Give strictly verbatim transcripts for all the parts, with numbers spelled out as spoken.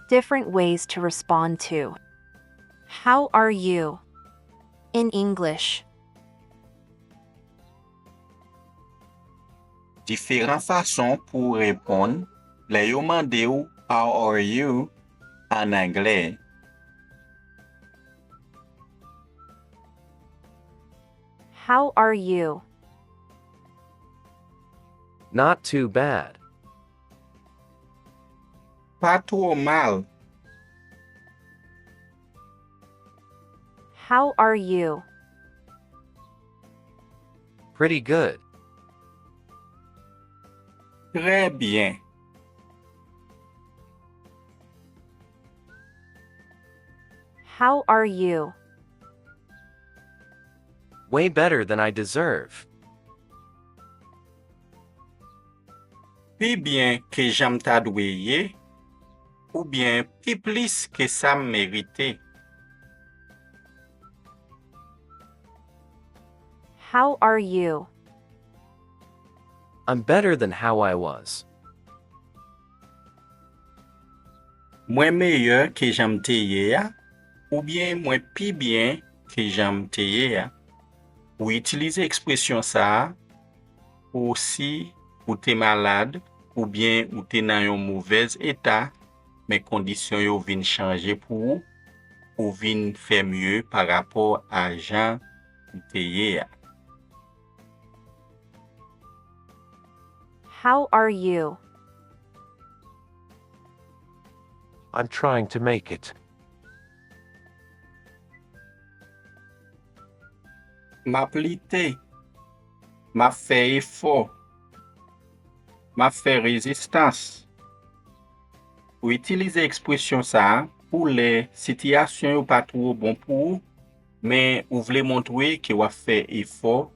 Different ways to respond to "How are you?" in English. Diferan fason pou w reponn lè yo mande w "How are you?" an anglè. How are you? Not too bad. Pa twò mal. How are you? Pretty good. Trè byen. How are you? Way better than I deserve. Pi byen ke jan m ta dwe ye, oubyen pi plis ke sa m merite. How are you? I'm better than how I was. Mwen meyè ke jan m te ye a, oubyen mwen pi byen ke jan m te ye a. Ou itilize ekspresyon sa a pou si ou te malad oubyen ou te nan yon movèz eta, men kondisyon yo vin chanje pou ou, ou vin fè mye pa rapò a jan ou te ye a. How are you? I'm trying to make it. M ap lite. M ap fè efò. M ap fè rezistans. Ou itilize ekspresyon sa a pou lè sitiyasyon yo pa twò bon pou ou, men ou vle montre ke w ap fè efò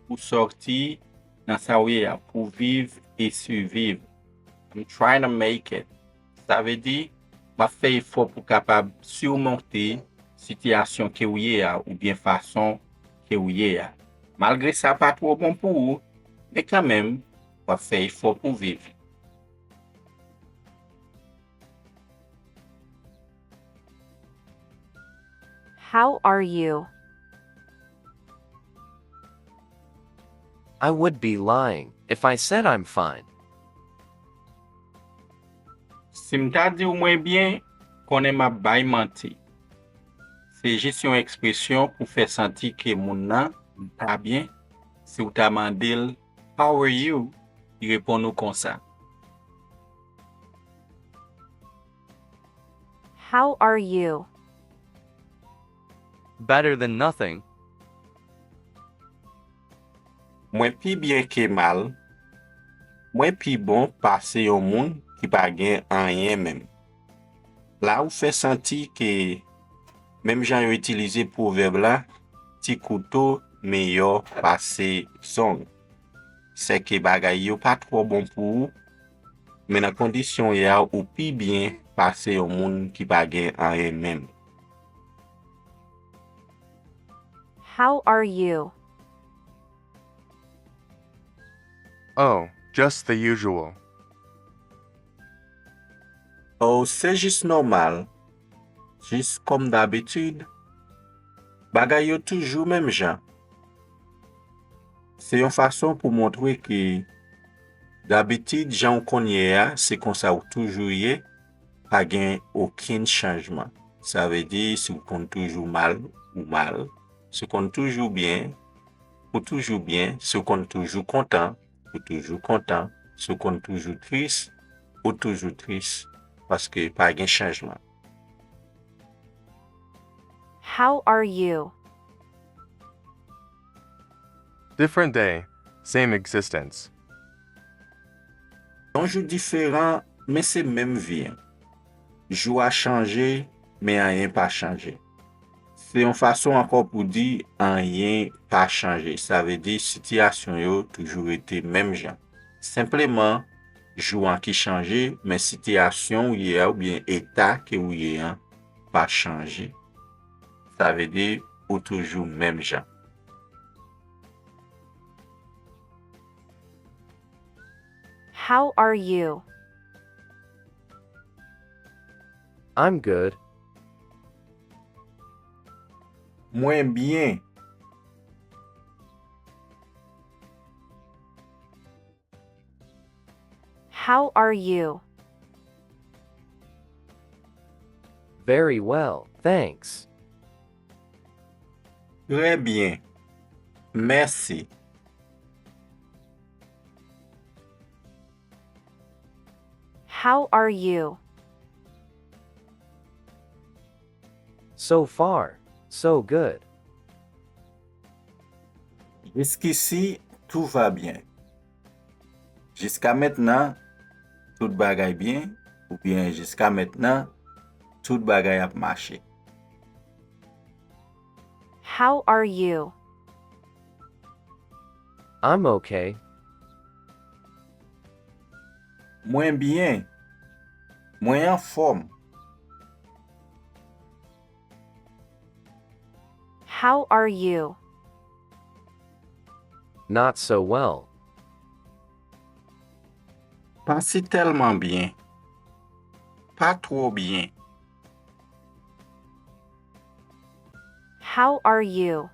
pou sòti nan sa w ye a, pou viv e siviv. I'm trying to make it. Sa vle di, m ap fè efò pou kapab simonte sitiyasyon ke w ye a oubyen fason ke w ye a. Malgre sa pa twò bon pou ou, men kanmenm, w ap fè efò pou viv. How are you? I would be lying if I said I'm fine. Si m ta di w mwen byen, konnen m ap bay manti. Se jis yon ekspresyon pou fè santi ke moun nan pa byen. Si w ta mande l, "How are you?", li reponn ou konsa. How are you? Better than nothing. Mwen pi byen ke mal. Mwen pi bon pase yon moun ki pa gen anyen menm. La ou fè santi ke, menm jan yo itilize pwovèb la, ti kouto meyè pase zong. Sèke bagay yo pa twò bon pou ou, men nan kondisyon w ye a, ou pi byen pase yon moun ki pa gen anyen menm. How are you? Oh, just the usual. Oh, se jis nòmal. Jis kòm dabitid. Bagay yo toujou menm jan. Se yon fason pou montre ke dabitid, jan w konn ye a, se konsa w toujou ye, pa gen okenn chanjman. Sa vle di, si w konn toujou mal, ou mal. Si w konn toujou byen, ou toujou byen. Si w konn toujou kontan, ou toujou kontan. Si w konn toujou tris, ou toujou tris. Paske pa gen chanjman. How are you? Different day, same existence. Yon jou diferan, men se menm vi an. Jou a chanje, men anyen pa chanje. Se yon fason ankò pou di anyen pa chanje. Sa vle di sitiyasyon yo toujou rete menm jan. Senpleman, jou an ki chanje, men sitiyasyon ou ye a oubyen eta ke ou ye an pa chanje. Sa vle di ou toujou menm jan. How are you? I'm good. Mwen byen. How are you? Very well, thanks. Trè byen. Mèsi. How are you? So far, so good. Jiskisi, tout va byen. Jiska mentnan, tout bagay byen, oubyen jiska mentnan, tout bagay ap mache. How are you? I'm okay. Mwen byen. Mwen anfòm. How are you? Not so well. Pa si tèlman byen. Pa twò byen. How are you?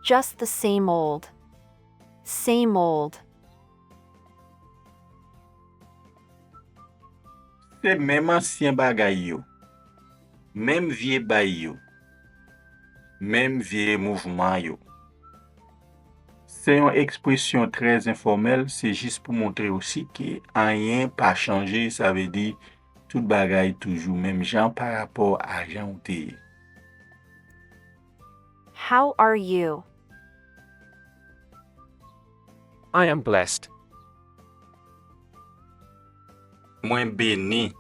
Just the same old. Same old. Se menm ansyen bagay yo. Menm vye bay yo. Menm vye mouvman yo. Se yon ekspresyon trè enfòmèl, se jis pou montre w si ke anyen pa chanje, sa vle di tout bagay toujou menm jan pa rapò a jan w te ye. How are you? I am blessed. Mwen beni.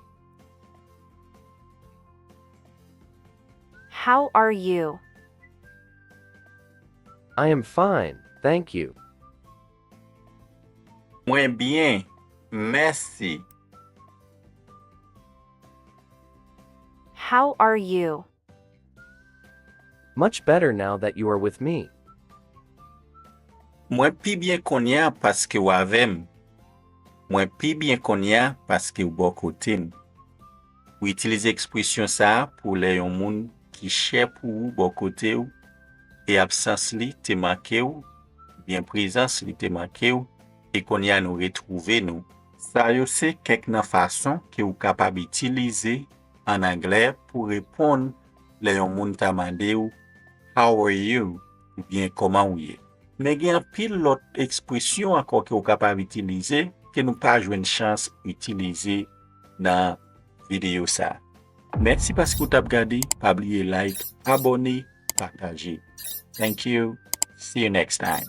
How are you? I am fine, thank you. Mwen byen, mèsi. How are you? Much better now that you are with me. Mwen pi byen kounye a paske w avè m. Mwen pi byen kounye a paske w bò kote m. Ou itilize ekspresyon sa a pou lè yon moun ki chè pou ou bò kote w, e absans li te manke w, oubyen prezans li te manke w, e kounye a nou retwouve nou. Sa yo se kèk nan fason ke w kapab itilize ann anglè pou reponn lè yon moun ta mande w, "How are you?" oubyen "Kòman w ye?" Men gen anpil lòt ekspresyon ankò ke w kapab itilize ke nou pa jwenn chans itilize nan videyo sa a. Mèsi paske w t ap gade, pa bliye like, abòne, pataje. Thank you. See you next time.